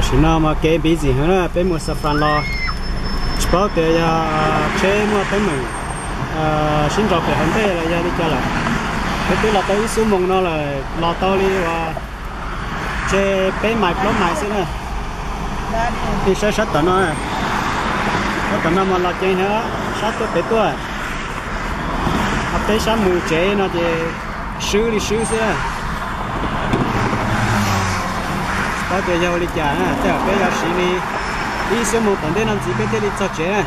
Tam sim no mas kev busy heev na, peb mus Sa Fran los tsis paub tias yog tsheb muaj teeb meem sib nrau pem hauv ntej los yog li cas lawm. Peb twb los tau ib xuab moos no lawm, los tau li uas tseg peb mais plaub mais xwb na. Nej saib sab tom no, sab tom no mas los ceev heev, sab tuaj pem tuaj. Ho peb sab mus tsev no ces swb li swb xwb. Tsis paub tias yog ua li cas na, tej zaum peb yuav siv li ib xuab moos tom ntej no ntxiv peb thiaj li txog tsev na.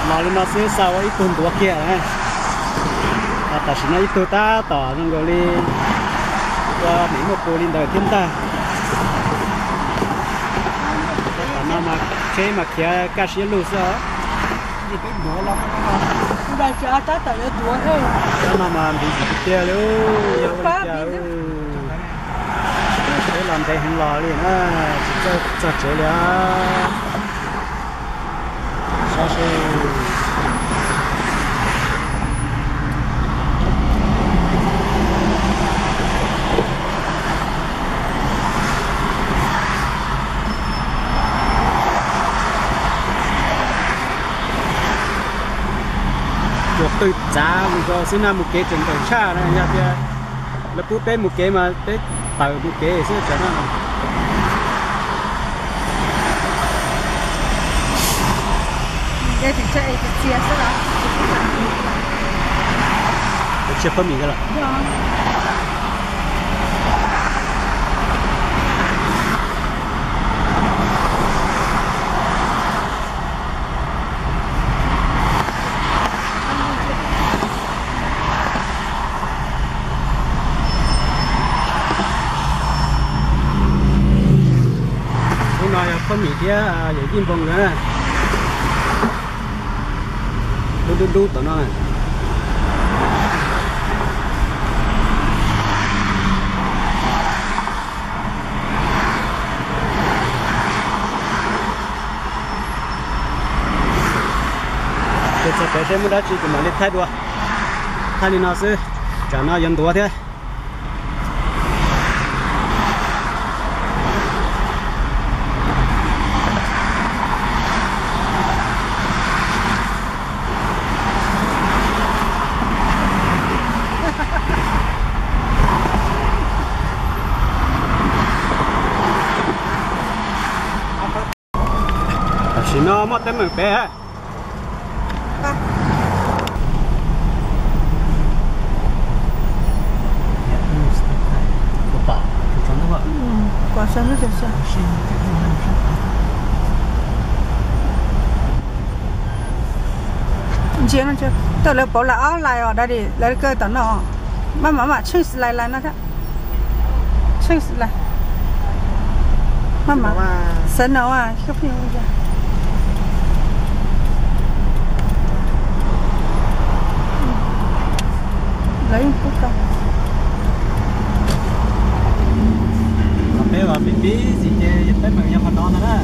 Los li no xwb xa ua ib tug ntuav kiag. Tam sim no ib tug tab tom zoo nkaus li ua niam muaj pus li ntawd thiab ntag. Tom no mas tsheb mas khiav kaj siab lug xwb os. Tab no mas ntiv tis tiag tiag li, yog ua li cas. Peb los ntev heev los li na, tsis txog tsev li. Saib seb. Ua qwj txav mus rau xwb na, mus kev tseem tawm tshaj na, yog tias lawv pub peb mus kev mas peb tawm mus kev xwb tsam no. Tsiaj phab mis lawm. Lub no yog phab mis thiab yawm yij npoo na. Dub dub dub tom no. Ces txog pem seb muaj dab tsi kuv mam li thaij dua. Thaij li no xwb, tsam no yuav ntuav thiab. Tam sim no muaj teeb meem pem. Ntsia, tawm lawv pauv lais ob lais os, da di lawv kaw tom no. Maj mam mam tsheej lais lais no thiab. Tsheej lais. Maj mam xav no. Lawv yeej pub tau. Peb los pib pib xis ces teeb meem yog qhov no ntag na.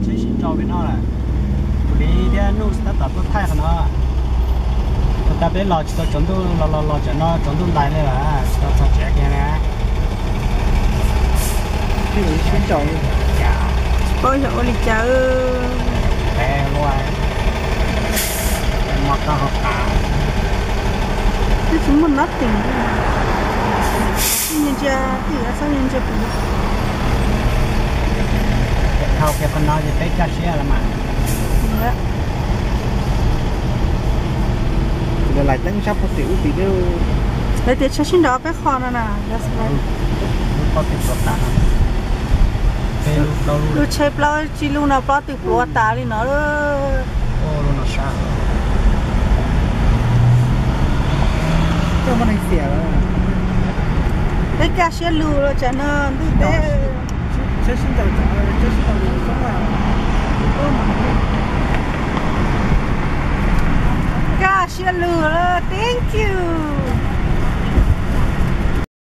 Tsheb sib nrau pem no lawm. Kuv li thiab Nuj tab tom tuaj thaij qhov no. Thaum tas peb los tsis tau tsaus ntuj los los los tsam no tsaus ntuj ntais li lawm, tsis tau txog tsev kiag li. Sib nrau. Tsis paub yog ua li cas. Peb lub mo tau hauv tas. Twb tsis muaj nothing. Nyias ntsia, twb yog txhob nyias ntsia kuv. Dhau kiag qhov no ces peb kaj siab los mas. Lawv lais teeb sab pov tim ub tim deb. Lawv tias tsheb sib nrau peb qho no na. Lub tsheb plaub tsib lub no plaub twg pluav tas li no. Peb kaj siab lug los tsam no ntuj teb. Kaj siab lug los thank you.